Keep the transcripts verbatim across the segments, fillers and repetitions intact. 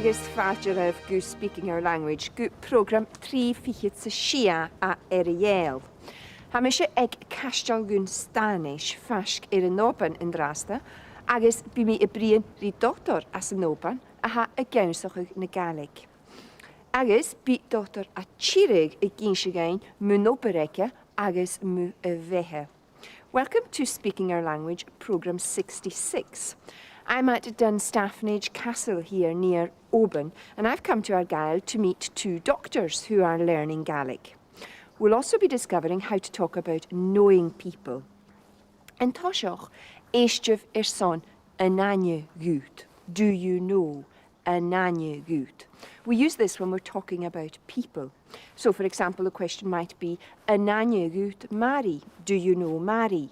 Agus fàilte oirbh gu Speaking Our Language, gu prògram trì fichead 's a sia à Earra-Ghàidheal. Tha mise aig Caisteal Dhùn Stanais, faisg air an Òban an-dràsta, agus bidh mi a' bruidhinn ri dotair às an Òban a tha ag ionnsachadh na Gàidhlig. Agus bidh dotair à Tiriodh ag innse dhuinn mun obair aice agus mu a bheatha. Welcome to Speaking Our Language, programme sixty-six. I'm at Dunstaffnage Castle here near Oban, and I've come to Argyll to meet two doctors who are learning Gaelic. We'll also be discovering how to talk about knowing people. An toiseach, èistibh airson an aithne dhut. Do you know? An aithne dhut. We use this when we're talking about people. So, for example, the question might be, an aithne dhut Màiri? Do you know Màiri?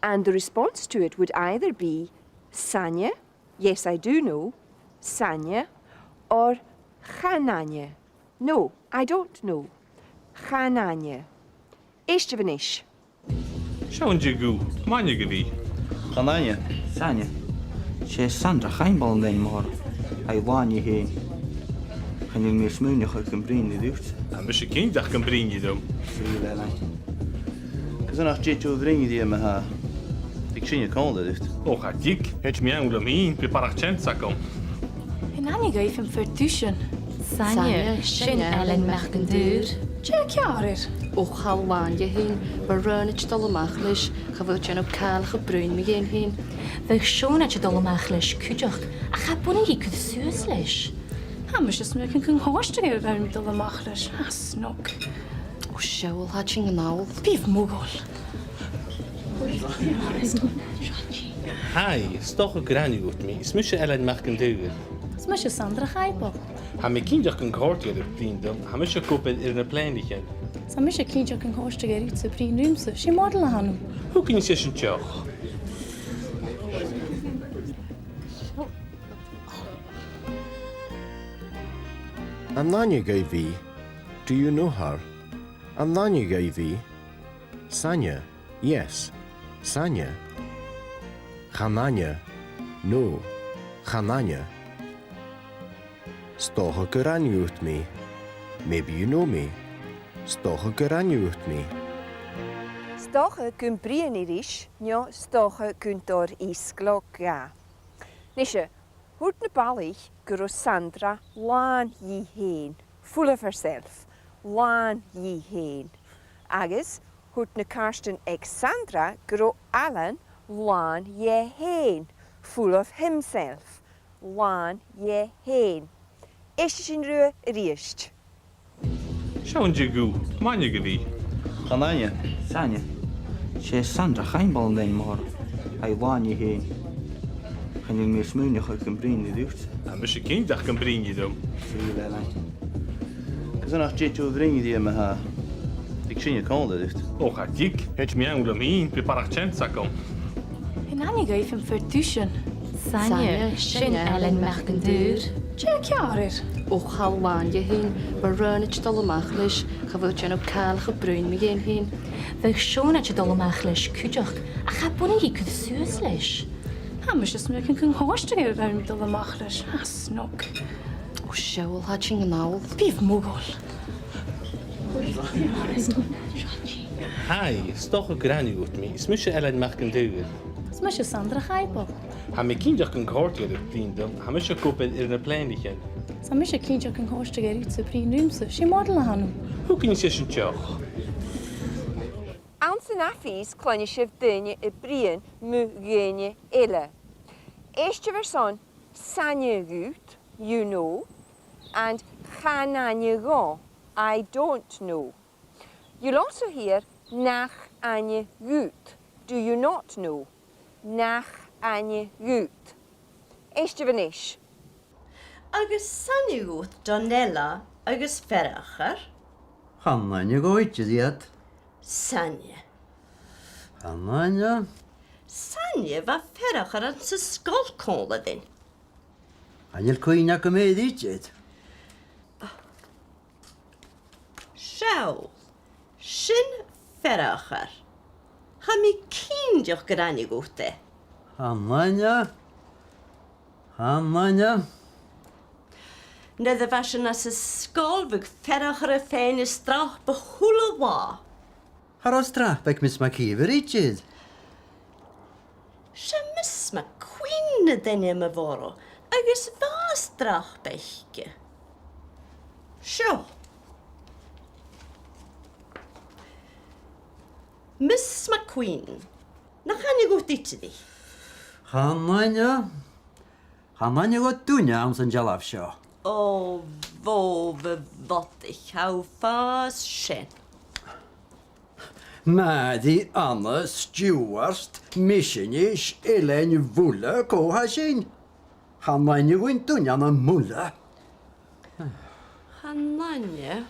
And the response to it would either be, 's aithne, yes, I do know, 's aithne, or chan aithne, no, I don't know, chan aithne. Èistibh a-nis. Seo an-diugh, cò an t-ainm a th' ort? Chan aithne. 'S aithne. 'S e Sandra Chaimbeul an t-ainm a th' orm. Tha i làn dhith fhèin. Chan eil mi a' smaoineachadh gum bruidhinn i riut. Tha mise cinnteach gum bruidhinn i rium. Saoil, Ailean. Carson nach tèid thu a bhruidhinn rithe ma-thà? Thig sinne còmhla riut. O, cha tig. Thèid mi ann leam fhìn, bidh barrachd teans agam. An aithne dhuibh am fear-dubh sin? 'S aithne, sin Ailean Mac an t-Saoir. Dè tha ceàrr air? O, tha e làn dhith fhèin, bha Raonaid a' dol a-mach leis, cha bhi e a' dèanamh càil ach a' bruidhinn mu dheidhinn fhèin. Bha Seònaid a' dol a-mach leis cuideachd, ach cha b' urrainn dhi cur suas leis. Tha mise a' smaoineachadh gun còrdadh e rinn a dhol a-mach leis, tha e snog. O, seall, tha iad sin gu h-àraid. Bithibh modhail. Hi, 's dòcha gur aithne dhut mi, is mise Ailean Mac an t-Saoir. Is mise Sandra Chaimbeul. Tha mi cinnteach gun còrdadh e ribh bruidhinn rium, tha mise ag obair air na plèanaichean. Tha mise cinnteach gun còrdadh e riutsa bruidhinn riumsa, 's e model a th' annam. Thugainn an seisean deoch. An aithne dhuibh i? Do you know her? An aithne dhuibh i? 'S aithne, yes. 'S aithne. Chan aithne, no. Chan aithne. 'S dòcha gur aithne dhut mi. Maybe you know me. 'S dòcha gur aithne dhut mi. 'S dòcha gum bruidhinn i ris, no 's dòcha gun toir i sgleog dha. Nise, thuirt na balaich gun robh Sandra làn dhith fhèin, full of herself, làn dhith fhèin. Agus thuirt na càirdean aig Sandra gun robh Ailean làn dheth fhèin, full of himself, làn dheth fhèin. Èistibh sinn riutha a-rithist. Seo an-diugh, cò an t-ainm a th' ort? Chan aithne. 'S aithne. 'S e Sandra Chaimbeul an t-ainm a th' orm. Tha i làn dhith fhèin. Chan eil mi a' smaoineachadh gum bruidhinn i riut. Tha mise cinnteach gum bruidhinn i rium. Saoil, Ailean. Carson nach tèid thu a bhruidhinn rithe ma-thà? Thig sinne còmhla riut. O, cha tig. Thèid mi ann leam fhìn, bidh barrachd teans agam. An aithne dhuibh am fear-dubh sin? 'S aithne, sin Ailean Mac an t-Saoir. Dè tha ceàrr air? O, tha e làn dhith fhèin, bha Raonaid a' dol a-mach leis, cha bhi e a' dèanamh càil ach a' bruidhinn mu dheidhinn fhèin. Bha Seònaid a' dol a-mach leis cuideachd, ach cha b' urrainn dhi cur suas leis. Tha mise a' smaoineachadh gun còrdadh e rinn a dhol a-mach leis, tha e snog. O, seall, tha iad sin gu h-àraid. Bithibh modhail. Hi, 's dòcha gur aithne dhut mi, is mise Ailean Mac an t-Saoir. Is mise Sandra Chaimbeul. Tha mi cinnteach gun còrdadh e ribh bruidhinn rium, tha mise ag obair air na plèanaichean. Tha mise cinnteach gun còrdadh e riutsa bruidhinn riumsa, 's e model a th' annam. Thugainn an seisean deoch. Anns an ath phìos cluinnidh sibh daoine a' bruidhinn mu dhaoine eile. Èistibh airson 's aithne dhut, you know, and chan aithne dhomh, I don't know. You'll also hear nach aithne dhut, do you not know, nach aithne dhut. Èistibh a-nis. Agus 's aithne dhut Donella agus Fearchar? Chan aithne dhòigh iad. 'S aithne. Chan aithne. 'S aithne, bha Fearchar anns an sgoil còmhla rinn. Chan eil cuimhne agam air idir. Seall, sin Fearchar. Tha mi cinnteach gur aithne dhut e. Chan aithne. Chan aithne. Nuair a bha sinn anns an sgoil, bhiodh Fearchar a' faighinn a' strap a h-uile latha. Cha robh strap aig Miss MacÌomhair idir. 'S e Miss MacQueen an t-ainm a bh' oirre, agus bha strap aice. Seo. Miss MacQueen, nach aithne dhut idir i? Chan aithne. Chan aithne dhomh duine anns an dealbh seo. Ò, bhò, bha bhodaich, tha thu a' fàs sean. Màiri, Anna, Stiùbhart, Mìosan, Eilean, Mhuile, cò tha sin? Chan aithne dhuinn duine ann am Muile. Chan aithne.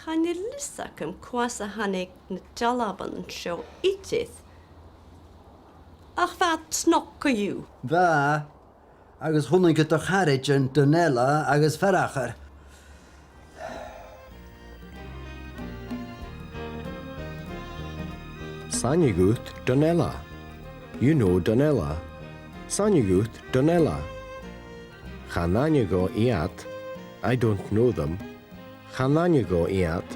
Chan eil fhios agam cò às a thàinig na dealbhan seo idir. Ach bha iad snog co-dhiù. Bha, agus chunnaic iad do charaidean Donella agus Fearchar. 'S aithne dhut Donella. You know Donella. 'S aithne dhut Donella. Chan aithne dhomh iad. I don't know them. Chan aithne dhomh iad.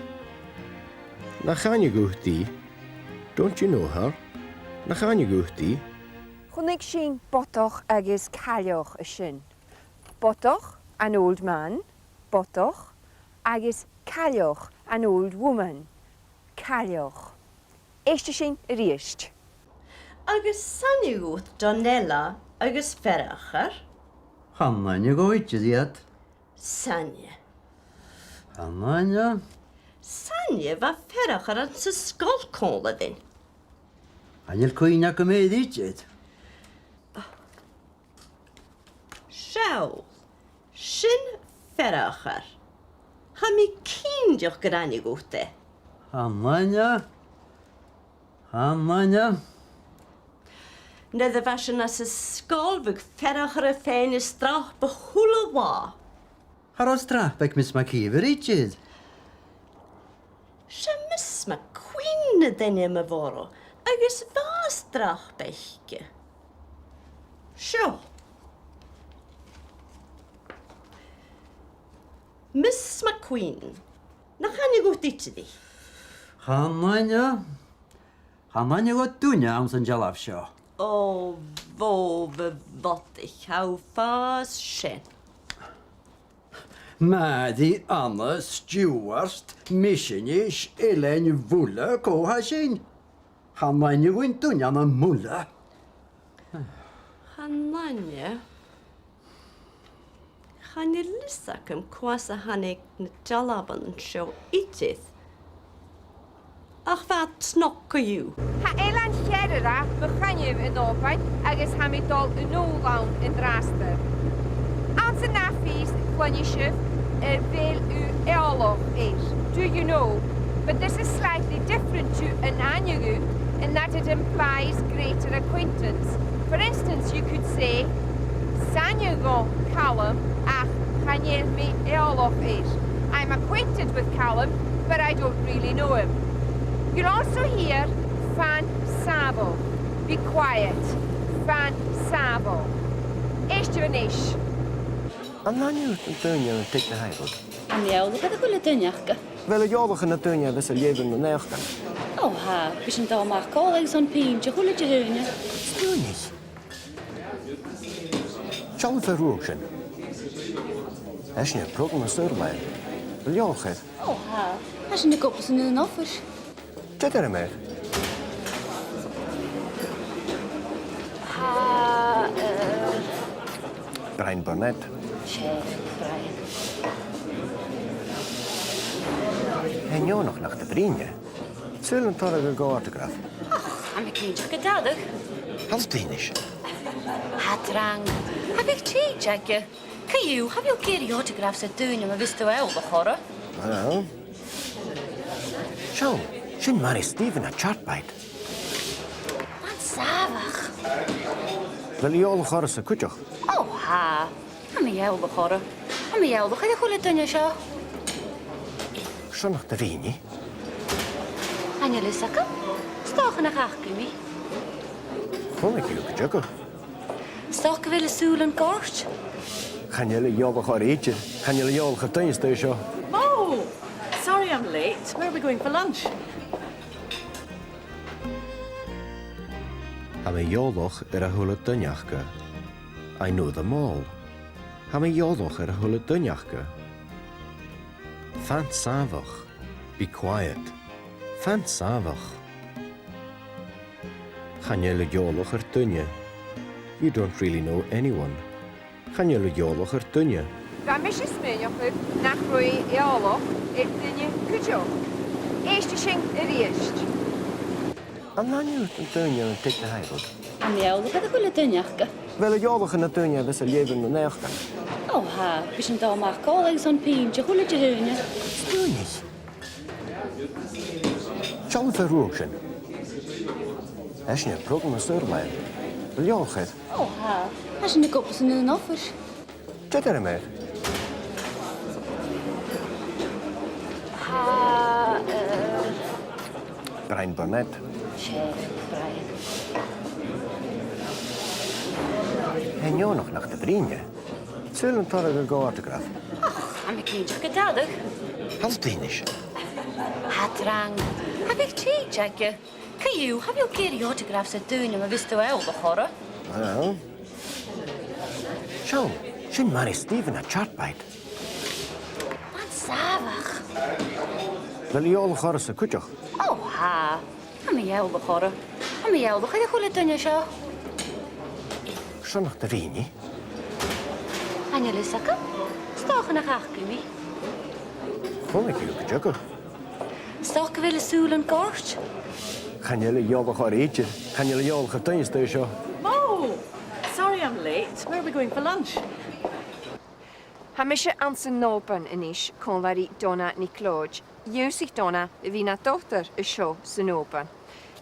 Nach aithne dhut i? Don't you know her? Nach aithne dhut i? Chunnaic sinn bodach agus cailleach an sin. Bodach, an old man, bodach, agus cailleach, an old woman, cailleach. Èistibh a-rithist. Agus 's aithne dhut Donella agus Fearchar? Chan aithne dhomh idir iad. 'S aithne. Chan aithne. 'S aithne, bha Fearchar anns an sgoil còmhla rinn. Chan eil cuimhne agam air idir. Seall, sin Fearchar. Tha mi cinnteach gur aithne dhut e. Chan aithne. Chan aithne. Nuair a bha sinn anns an sgoil, bhiodh Fearchar a' faighinn a' strap a h-uile latha. Cha robh strap aig Miss MacÌomhair idir. 'S e Miss MacQueen an t-ainm a bh' oirre, agus bha strap aice. Seo. Miss MacQueen, nach aithne dhut idir i? Chan aithne. Chan aithne dhomh duine anns an dealbh seo. Ò, bhò, bha bhodaich, tha thu a' fàs sean. Màiri, Anna, Stiùbhart, Mìosan, Eilean, Mhuile, cò tha sin? Chan aithne dhuinn duine ann am Muile. Chan aithne. Chan eil fhios agam cò às a thàinig na dealbhan seo idir. Ach bha iad snog co-dhiù. Tha Eilean Chearrara mo choinneamh an-dràsta agus tha mi a' dol a-null ann an-dràsta. Anns an ath phìos, cluinnidh sibh a bheil thu eòlach air. Do you know? But this is slightly different to an aithne dhut in that it implies greater acquaintance. For instance, you could say, 'S aithne dhomh Calum, ach chan eil mi eòlach air. I'm acquainted with Calum, but I don't really know him. You'll also hear fan sàbhailte. Be quiet. Fan sàbhailte. Èistibh a-nis. An aithne dhut an duine ann an Tig na h-Aibhne? Tha mi eòlach air a h-uile duine aca. A bheil thu eòlach air na daoine a bhios a' leughadh nan naidheachdan? Ò, tha. Bidh sinn a' dol a-mach còmhla agus an pìos a h-uile Dihaoine. Smaoinich. Seall am fear ruadh sin. Tha esan air prògram na saor-làithean. A bheil thu eòlach air? Ò, tha. Tha esan ag obair san aon oifis. Dè an t-ainm air? Tha, eh, Brian Burnett. 'S e, Brian. Tha e neònach nach do bhruidhinn e. Saoil an toir e dhuinn autograph? Och, tha mi cinnteach gun toir. Thalla a-nis. Tha e trang. Cha bhi tìde aige. Co-dhiù, cha bhi thu ag iarraidh autographs air daoine ma bhios tu eòlach orra. Well. Seall, sin Mary Stephen à Chartbite. Fan sàmhach. A bheil thu eòlach oirrese cuideachd? Ò, tha. Tha mi eòlach orra. Tha mi eòlach air a h-uile duine seo. Seall nach do bhruidhinn i. Chan eil fhios agam. 'S dòcha nach fhaca mi. Chunnaic thu i gu dearbh. 'S dòcha gu bheil a sùilean goirt. Chan eil an eòlach orra idir. Chan eil an eòlach air duine a-staigh an seo. Oh! Sorry I'm late. Where are we going for lunch? Tha mi eòlach air a h-uile duine aca. I know them all. Tha mi eòlach air a h-uile duine aca. Fan sàmhach. Be quiet. Fan sàmhach. Chan eil thu eòlach air duine. You don't really know anyone. Chan eil thu eòlach air duine. Bha mise a' smaoineachadh nach robh i eòlach air duine cuideachd. Èist ri sin a-rithist. An aithne dhut an duine ann an Tig na h-Aibhneadh? Tha mi eòlach air a h-uile duine aca. A bheil thu eòlach air na daoine a bhios a' leughadh nan naidheachdan? O tha, bidh sinn a' dol a-mach còmhla agus an pìos de a h-uile duine. Spùinneas. Seall am fear ruadh sin. Tha esan air prògram na saor-làithean. A bheil thu eòlach air? O tha, tha esan ag obair san aon oifis. Dè an t-ainm a th' air? Tha, eh, Brian Burnett. 'S e, Brian. Tha e neònach nach do bhruidhinn e. Saoil an toir e dhuinn autograph? Och, tha mi cinnteach gun toir. Thalla a-nis. Tha e trang. Tha e a' faighinn tìde aige. Co-dhiù, cha bhi thu ag iarraidh autograph air duine nam bithinn-sa eòlach orra. Well. Seo, sin Mary Stephen à Chartbite. Fan sàmhach. A bheil thu eòlach oirrese cuideachd? O tha. Tha mi eòlach orra. Tha mi eòlach air a h-uile duine seo. Carson nach do bhruidhinn i? Chan eil fhios agam. 'S dòcha nach fhaca mi. Chunnaic i thu gu dearbh. 'S dòcha gu bheil a sùilean goirt. Chan eil thu eòlach orra idir. Chan eil thu eòlach air duine a-staigh an seo. Oh! Sorry I'm late. Where are we going for lunch? Tha mise anns an Òban a-nis còmhla ri Donna NicLeòid. Dh'ionnsaich Donna a bhith na dhotair an seo san Òban.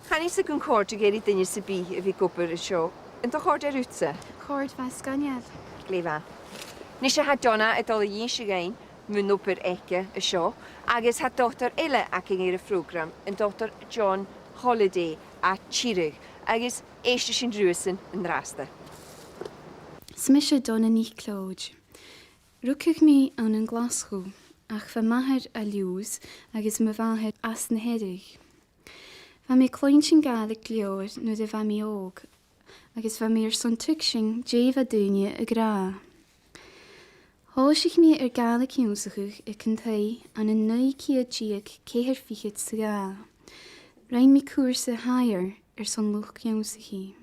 Chan eil fhios gun còrdadh i ri duine sam bith a bhith ag obair an seo. An do chòrd e riutsa? Chòrd, bha e sgoinneil. Glè mhath. A-nis, tha Donna a' dol a dh'innse dhuinn mun obair aice an seo, agus tha dotair eile againn air a' phrògram, an Dotair John Holliday à Tiriodh, agus èistidh sinn riuthasan an-dràsta. Is mise Donna NicLeòid. Rugadh mi ann an Glaschu, ach bha m' athair à Leòdhas agus mo mhàthair às na Hearadh. Bha mi a' cluinntinn Gàidhlig gu leòr nuair a bha mi òg, agus bha mi airson tuigsinn dè bha daoine ag ràdh. Thòisich mi air Gàidhlig ionnsachadh aig an taigh ann an naoi ceud deug ceithir fichead 's a dhà. Rinn mi cùrsa Higher airson luchd-ionnsachaidh.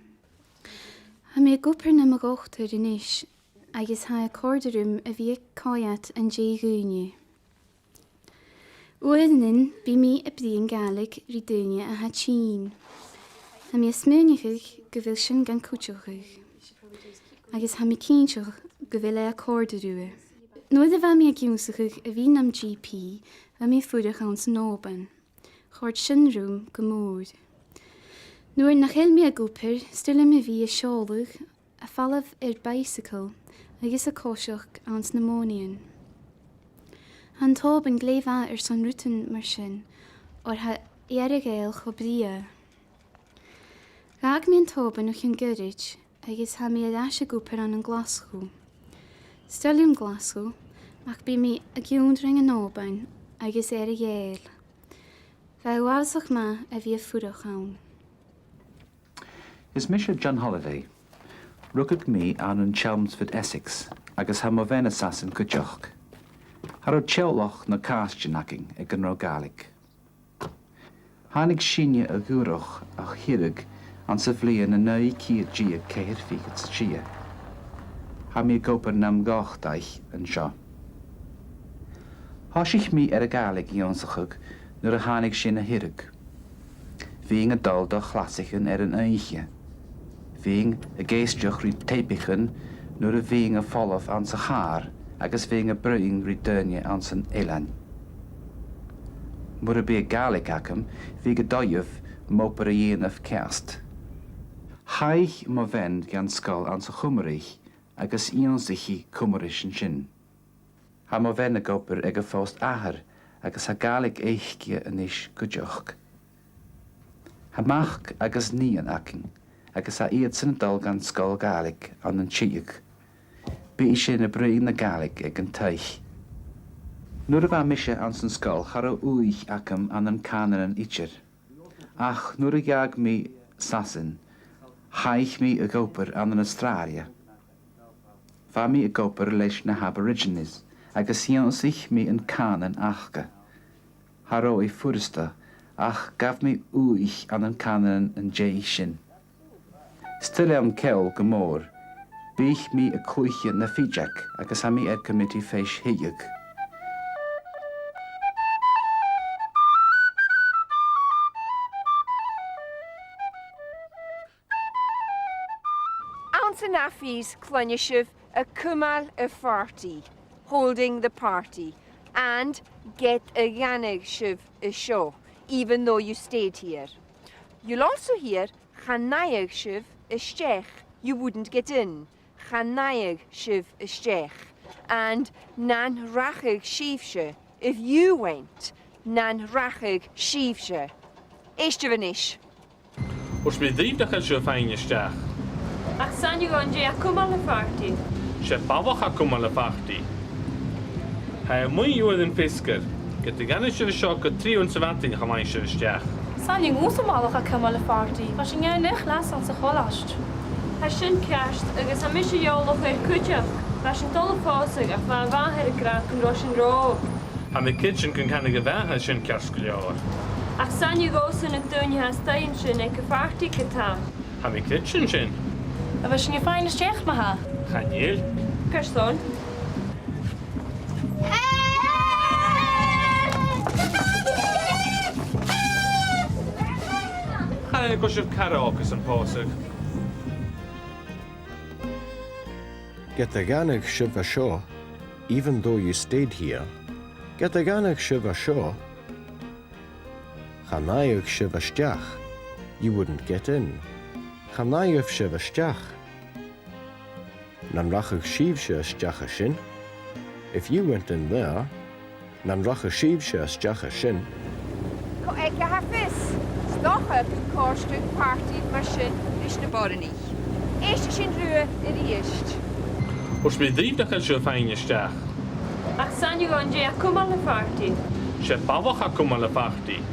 Tha mi ag obair nam dhotair a-nis, agus tha e a' còrdadh rium a bhith a' coimhead an dèidh dhaoine. Uaireannan bidh mi a' bruidhinn Gàidhlig ri daoine a tha tinn. Tha mi a' smaoineachadh gu bheil sin gan cuideachadh, agus tha mi cinnteach gu bheil e a' còrdadh riutha. Nuair a bha mi ag ionnsachadh a bhith nam G P, bha mi a' fuireach anns an Òban. Chòrd sin rium gu mòr. Nuair nach eil mi ag obair, 's toil leam a bhith a' seòladh, a' falbh air bicycle agus a' coiseachd anns na mòintich. Tha an t-Òban glè mhath airson rudan mar sin, oir tha Earra-Ghàidheal cho brèagha. Dh'fhàg mi an t-Òban o chionn ghoirid agus tha mi air ais ag obair ann an Glaschu. 'S toil leam Glaschu, ach bidh mi ag ionndrainn an Òbain agus Earra-Ghàidheal. Bha e uabhasach math a bhith a' fuireach ann. Is mise John Holliday. Rugadh mi ann an Chelmsford, Essex, agus tha mo bhean-sa às an cuideachd. Cha robh teaghlach no càirdean againn aig an robh Gàidhlig. Thàinig sinne a dh'fhuireach a Thiriodh anns a' bhliadhna naoi ceud deug ceithir fichead 's a trì. Tha mi ag obair nam dhotair an seo. Thòisich mi air a' Ghàidhlig ionnsachadh nuair a thàinig sinn a Thiriodh. Bhithinn a' dol do chlasaichean air an oidhche. Bhithinn ag èisteachd ri teipichean nuair a bhithinn a' falbh anns a' chàr agus bhithinn a' bruidhinn ri daoine anns an eilean. Mura biodh Gàidhlig agam, bhiodh e doirbh m' obair a dhèanamh ceart. Chaidh mo bhean dhan sgoil anns a' Chuimrigh agus dh'ionnsaich i Cuimris an sin. Tha mo bhean ag obair aig a' phost-adhair agus tha Gàidhlig aice a-nis cuideachd. Tha mac agus nighean againn agus tha iadsan a' dol dhan sgoil Ghàidhlig ann an Tiriodh. Bidh sinn a' bruidhinn na Gàidhlig aig an taigh. Nuair a bha mise anns an sgoil, cha robh ùidh agam ann an cànanan idir. Ach nuair a dh'fhàg mi Sasainn, chaidh mi a dh'obair ann an Astràilia. Bha mi ag obair leis na h-Aborigines agus dh'ionnsaich mi an cànan aca. Cha robh e furasta, ach ghabh mi ùidh ann an cànanan an dèidh sin. 'S toil leam ceòl gu mòr. Bidh mi a' cluich na fìdeag agus tha mi air comataidh fèis-shìthiche. Anns an ath phìos cluinnidh sibh a' cumail a' phàrtaidh, holding the party, and ged a dh'fhanadh sibh an seo, even though you stayed here. You'll also hear chan fhaigheadh sibh a-steach, you wouldn't get in. Chan fhaigheadh sibh a-steach. And nan rachadh sibhse, if you went, nan rachadh sibhse. Èistibh a-nis. Thuirt mi dhuibh nach eil sibh a' faighinn a-steach. Ach 's aithne dhomh an dèidh a' cumail a' phàrtaidh. 'S e balach a tha a' cumail a' phàrtaidh. Tha e a-muigh uairean feasgar. Ged a dh'fhanadh sibh an seo gu trì uairean sa mhadainn, chan fhaigh sibh a-steach. 'S aithne dhòmhsa am balach a tha a' cumail a' phàrtaidh. Bha sinn ann an-dè, leis an t-sgoil. Tha sin ceart, agus tha mise eòlach air cuideachd. Bha sinn a' dol a phòsadh, ach bha a mhàthair ag ràdh gun robh sinn ro Tha mi a' creidsinn gun canadh a mhàthair sin ceart gu leòr. Ach 's aithne dhòmhsa na daoine a tha a-staigh an sin aig a' phàrtaidh ge-tà. Tha mi a' creidsinn sin. A bheil sinn a' faighinn a-steach, ma-thà? Chan eil. Carson? Chan eil, gu sibh car a' dol gus am pòsadh. Ged a dh'fhanadh sibh an seo, even though you stayed here, ged a dh'fhanadh sibh an seo, chan fhaigheadh sibh a-steach, you wouldn't get in. Chan fhaigheadh sibh a-steach. Nan rachadh sibhse a-steach an sin. If you went in there, nan rachadh sibhse a-steach an sin. Cò aige a tha fios? 'S dòcha gun còrdadh pàrtaidh mar sin ris na boireannaich. Èistibh riutha a-rithist. Thuirt mi dhuibh nach eil sibh a' faighinn a-steach. Ach 's aithne dhomh an dèidh a' cumail a' phàrtaidh. 'S e balach a tha a' cumail a' phàrtaidh.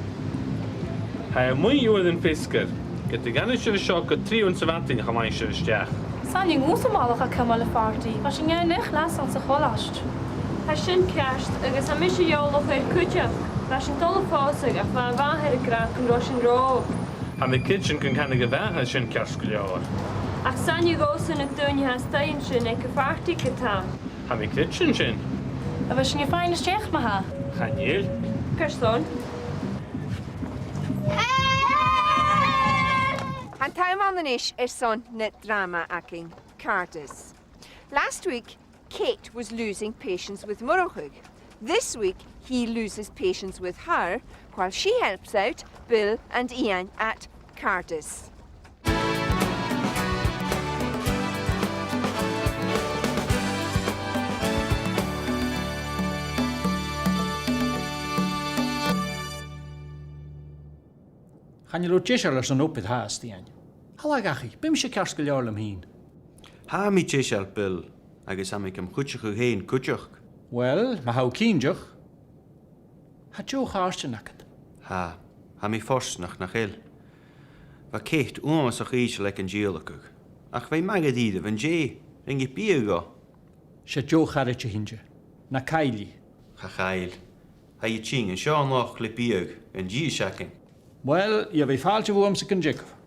Tha e a-muigh uairean feasgar. Ged a dh'fhanadh sibh an seo gu trì uairean sa mhadainn, chan fhaigh sibh a-steach. 'S aithne dhòmhsa am balach a tha a' cumail a' phàrtaidh. Bha sinn ann an-dè, leis an t-sgoil. Tha sin ceart, agus tha mise eòlach air cuideachd. Bha sinn a' dol a phòsadh, ach bha a mhàthair ag ràdh gun robh sinn ro Tha mi a' creidsinn gun canadh a mhàthair sin ceart gu leòr. Ach 's aithne dhòmhsa na daoine a tha a-staigh an sin aig a' phàrtaidh ge-tà. Tha mi a' creidsinn sin. A bheil sinn a' faighinn a-steach, ma-thà? Chan eil. Carson? Tha an t-àm ann a-nis airson na dràma againn, Càirdeas. Last week, Kate was losing patience with Murchadh. This week, he loses patience with her while she helps out Bill and Iain at Càirdeas. Chan eil thu deiseil airson obair fhathast, Iain. Thalla dhachaigh, bidh mise ceart gu leòr leam fhìn. Tha mi deiseil, Bill, agus tha mi gam chuideachadh fhèin cuideachd. Uill, ma tha thu cinnteach. Tha deagh chàirdean agad. Tha, tha mi fortanach, nach eil? Bha Kate uabhasach ìosal aig an dìoladh, ach bha i math dha-rìribh an-dè, rinn i biadh dhomh. 'S e deagh charaid a th' innte. Na caill i. Cha chaill. Tha i a' tighinn an seo a-nochd le biadh, an dithis againn. Uill, gheibh i fàilte bhuamsa gun teagamh.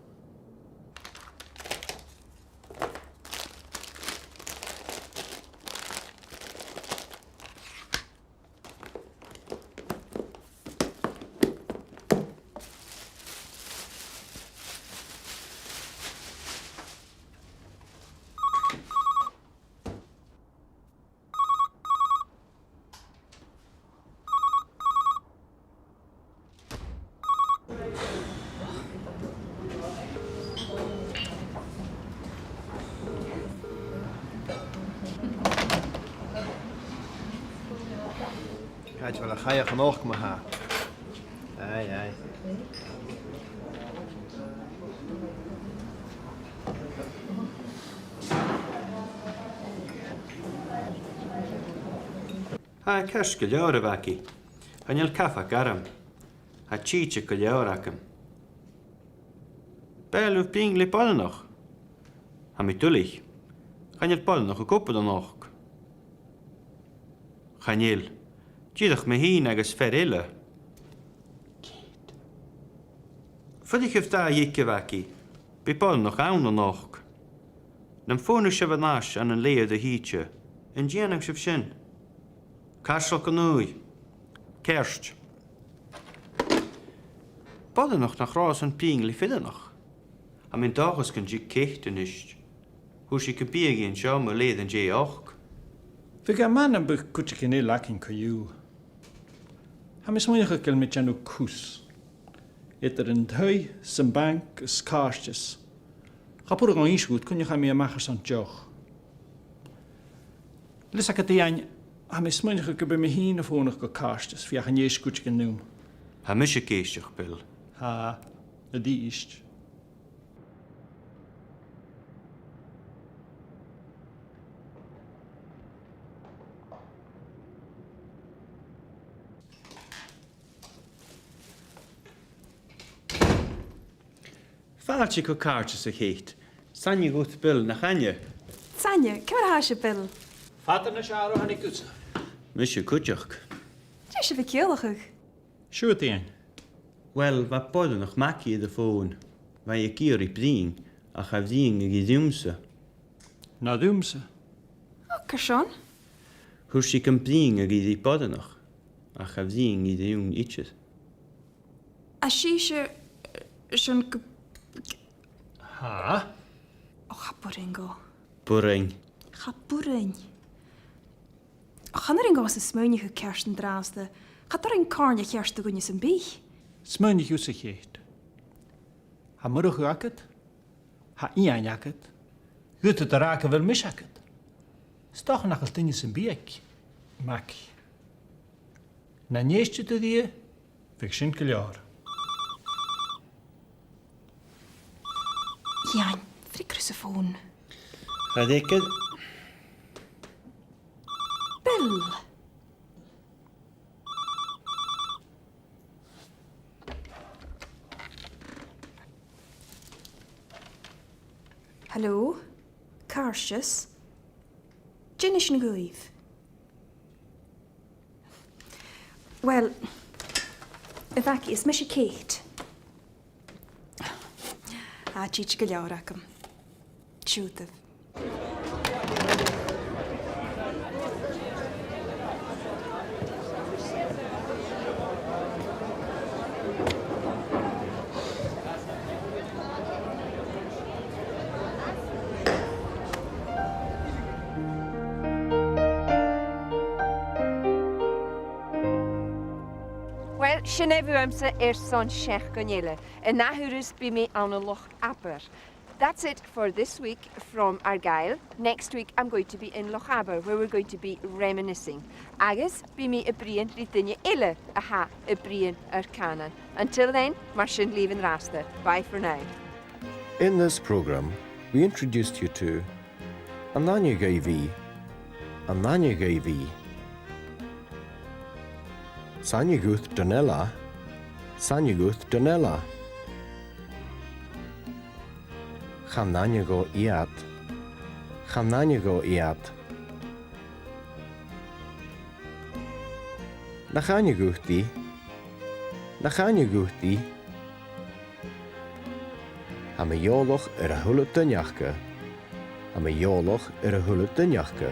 Càit a bheil a' chaidh a-nochd, ma-thà? Aye, aye. Tha e ceart gu leòr, a Mhagaidh. Chan eil cabhag orm. Tha tìde gu leòr agam. B' fheàrr leibh bruidhinn le boireannach? Tha mi duilich. Chan eil boireannach ag obair a-nochd. Chan eil. Dìreach mi fhìn agus fear eile. Kate. Fuirichibh dà dhiog, a Mhagaidh. Bidh boireannach ann a-nochd. Nam fònadh sibh air ais ann an leth-uair a thìde, an dèanadh sibh sin? Cairteal gun ùidh. Ceart. Boireannach nach robh airson bruidhinn le fireannach. Tha mi an dòchas gun tig Kate a-nis. Fhuair sinn gum biodh i an seo mu leth-uair an dèidh ochd. Bhiodh e math nam biodh cuideigin eile againn co-dhiù. Tha mi a' smaoineachadh gu bheil mi a' dèanamh cus eadar an taigh, 's am banc, is càirdeas. Cha b' urrainn dhomh innse dhut cuin a chaidh mi a-mach airson deoch. Leis a' chànan, tha mi a' smaoineachadh gum bi mi fhìn a' fònadh gu càirdeas, feuch an èist cuideigin rium. Tha mise ag èisteachd, Bill. Tha, a-rithist. Fàilte gu càirdeas, a Kate. 'S aithne dhut Bill, nach aithne? 'S aithne, ciamar a tha sibh, Bill? Fada nas fheàrr o thàinig thusa. Mise cuideachd. Dè tha sibh a' ciallachadh? Siuthad fhèin. Uill, bha boireannach Magaidh air a' fòn. Bha i ag iarraidh bruidhinn, ach cha bhruidhinn i riumsa. Na riumsa? Ò, carson? Thuirt i gum bruidhinn i ri boireannach, ach cha bhruidhinn i rium idir. Is e, eh, sin gu... Tha? Ò, cha b' urrainn dhomh. B' urrainn. Cha b' urrainn. Chan urrainn dhomhsa smaoineachadh ceart an-dràsta. Cha toirinn càirdeas cheart do dhuine sam bith. Smaoinich thusa, a Kate. Tha Murchadh agad, tha Iain agad, dh'fhaodadh tu ràdh gu bheil mise agad. 'S dòcha nach eil duine sam bith aig Magaidh. Nan èistidh tu rithe, bhiodh sin gu leòr. Iain, freagair thusa fòn. Freagair. Bill. Hello? Càirdeas? Dè nì sinn dhuibh? Uill, a Mhagaidh, is mise Kate. Tha tìde gu leòr agam. Siuthadaibh. Uill, sin e bhuamsa airson seachdain eile. An ath thuras bidh mi ann an Loch Abar. That's it for this week from Argyll. Next week I'm going to be in Lochaber, where we're going to be reminiscing. Agus bidh mi a' bruidhinn ri daoine eile a tha a' bruidhinn ar cànan. Until then, mar sin leibh an-dràsta. Bye for now. In this programme, we introduced you to: An aithne dhuibh i? An aithne dhuibh i? 'S aithne dhut Donella. 'S aithne dhut Donella. Chan aithne dhomh iad. Chan aithne dhomh iad. Nach aithne dhut i? Nach aithne dhut i? Tha mi eòlach air a h-uile duine aca. Tha mi eòlach air a h-uile duine aca.